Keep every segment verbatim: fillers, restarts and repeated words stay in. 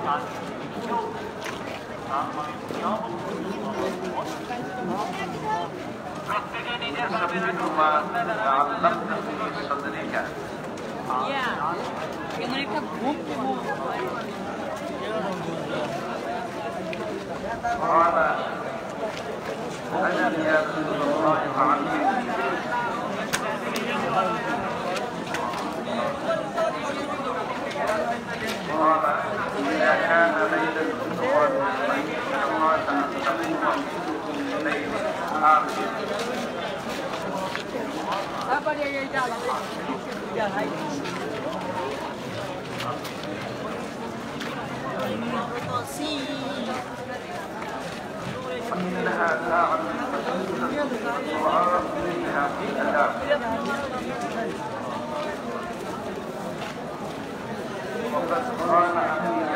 ইয়া, এমন একটা ঘুম ঘুম।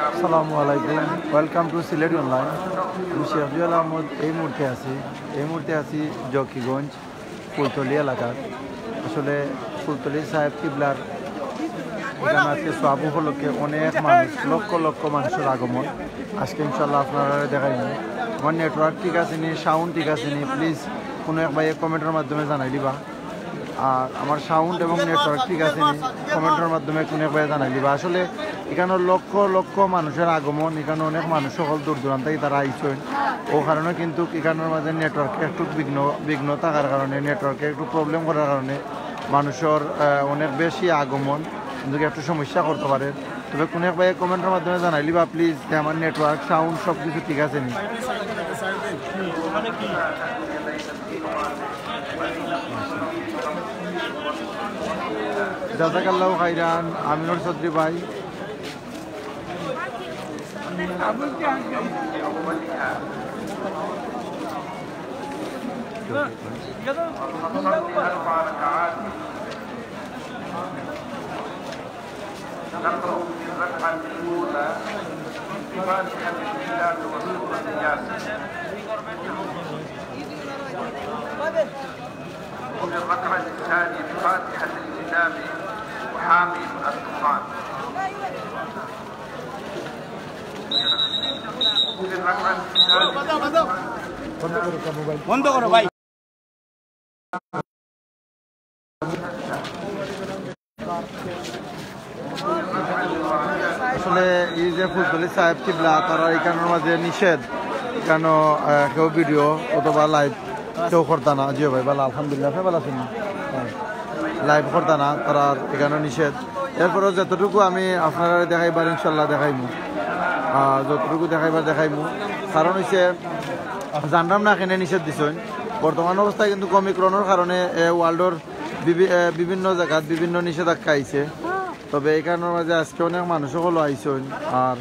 আসসালামু আলাইকুম, welcome to সিলেটি online। আমি শেখ জুয়েল আহমদ। এই মুহূর্তে আছি, এই মুহূর্তে আছি জকিগঞ্জ ফুলতলি এলাকাত। আসলে ফুলতলি সাহেব কিবলার এখানো আজকে সওয়াব উপলক্ষে অনেক মানুষ, লক্ষ লক্ষ মানুষের আগমন। আজকে ইনশাআল্লাহ আপনারারে দেখাইমু। আমার network ঠিক আছে নি, sound ঠিক আছে নি, please কুনু এক ভাইয়ে comment-র মাধ্যমে জানাই দিবা। আর আমার sound এবং network ঠিক আছে নি, comment-র মাধ্যমে কুনু এক ভাইয়ে জানাই দিবা। আসলে এখানো লক্ষ লক্ষ মানুষের আগমন, এখানো অনেক মানুষ অকল দূর দূরান্ত থাকি তারা আইছইন। অউ কারণে কিন্তুক এখানোর মাঝে network একটু বিঘ্ন, বিঘ্ন থাকার কারণে, network-এ একটু problem করার কারণে মানুষর, আহ, অনেক বেশি আগমন, কিন্তুক একটু সমস্যা করতে পারে। তবে কুনু এক ভাইয়ে comment-র মাধ্যমে জানাই দিবা please যে আমার network, sound সব কিছু ঠিক আছে নি। জাজাকাল্লাহু খাইরান, আমিনুর চৌধুরী ভাই। نقرأ في الركعة الأولى بفاتحة الكتاب وسورة ياسين. وفي الركعة الثانية بفاتحة الكتاب وحاميم الطوفان. وفي الركعة الثالثة বন্ধ করো ভাই। আসলে এই যে ফুলতলি সাহেব কিবলা, তারা এখানোর মাঝে নিষেধ, এখানো, আহ, কেউ video অথবা live কেউ করতা না। জি ভাই, ভালা, আলহামদুলিল্লাহ, আপনে ভালা আছইন নি? হ্যাঁ। Live করতা না, তারার এখানো নিষেধ। এরপরেও যতটুকু আমি আপনারারে দেখাইবার, ইনশাল্লাহ দেখাইমু। আহ, যতটুকু দেখাইবার দেখাইমু। কারণ অইছে, জানরাম না কেনে নিষেধ দিছইন। বর্তমান অবস্থায় কিন্তুক Omicron-র কারণে, এ, world-র বিভি-, এ, বিভিন্ন জাগাত বিভিন্ন নিষেধাজ্ঞা আইছে। তবে এখানোর মাঝে আজকে অনেক মানুষ অকলও আইছইন, আর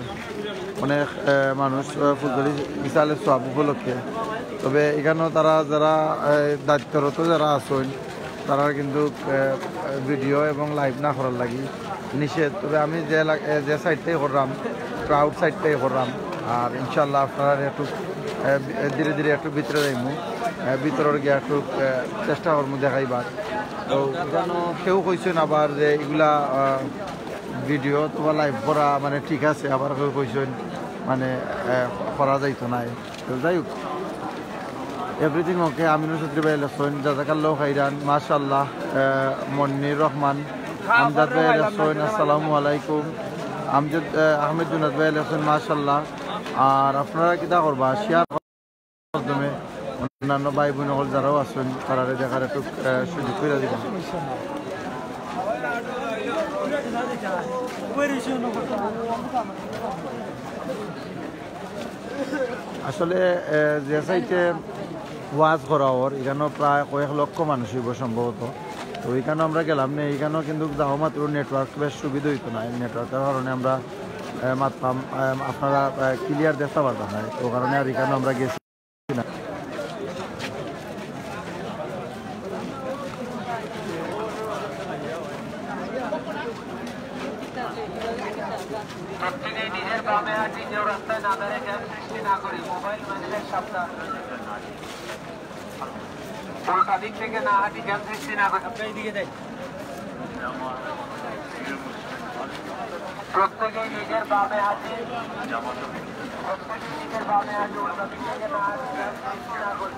অনেক, এ, মানুষ, এ, ফুলতলি ইসালে সওয়াব উপলক্ষে। তবে এখানো তারা যারা, এ, দায়িত্বরত যারা আছইন, তারার কিন্তুক, এ, video এবং live না করার লাগি নিষেধ। তবে আমি যে এলা-, এ, যে side থাকি কররাম, একটু out side থাকি কররাম। আর ইনশাল্লাহ আপনারারে একটু, এ, বি-, এ, ধীরে ধীরে একটু ভিতরে যাইমু, এ, ভিতরর গিয়া একটু, এ, চেষ্টা করমু দেখাইবার। তো এখানো কেউ কইছইন আবার যে ইগুলা, আহ, video অথবা live করা মানে ঠিক আছে, আবার কেউ কইছইন মানে, আহ, করা যাইতো নায়। তো যাই হোক, everything okay। আমিনুর চৌধুরী ভাই লেখছইন, জাজাকাল্লাহু খাইরান, মাশাআল্লাহ। আহ, মনির রহমান, আমজাদ ভাই লেখছইন, আসসালামু আলাইকুম। আমজাদ, আহ, আহমেদ জুনাদ ভাই লেখছইন, মাশাআল্লাহ। আর আপনারা কিতা করবা, share মাধ্যমে অন্যান্য ভাই বোন অকল যারাও আছইন, তারারে দেখার একটু, আহ, সুযোগ কইরা দিবা। আসলে, আহ, যে side-এ ওয়াজ করা অর, এখানো প্রায় কয়েক লক্ষ মানুষ অইবো সম্ভবত। তো এখানো আমরা গেলাম নে, এখানো কিন্তুক যাওয়া মাত্র network বেশ সুবিধা অইতো নায়, network-র কারণে আমরা, আহ, মাতলাম, আহ, আপনারা, আহ, clear দেখতা পারতা নায়, তো কারণে আর এখানো আমরা গেছি না। প্রত্যেকে নিজের বামে হাঁটি, কেউ রাস্তায় না দাঁড়িয়ে জ্যাম সৃষ্টি না করি, মোবাইল মানিব্যাগ সাবধান। উল্টা দিক থেকে না হাঁটি, জ্যাম সৃষ্টি না করি। আপনারা এদিকে যাই। প্রত্যেকেই নিজের বামে হাঁটুন। প্রত্যেকেই নিজের বামে হাঁটুন। উল্টো দিক থেকে না হাঁটুন।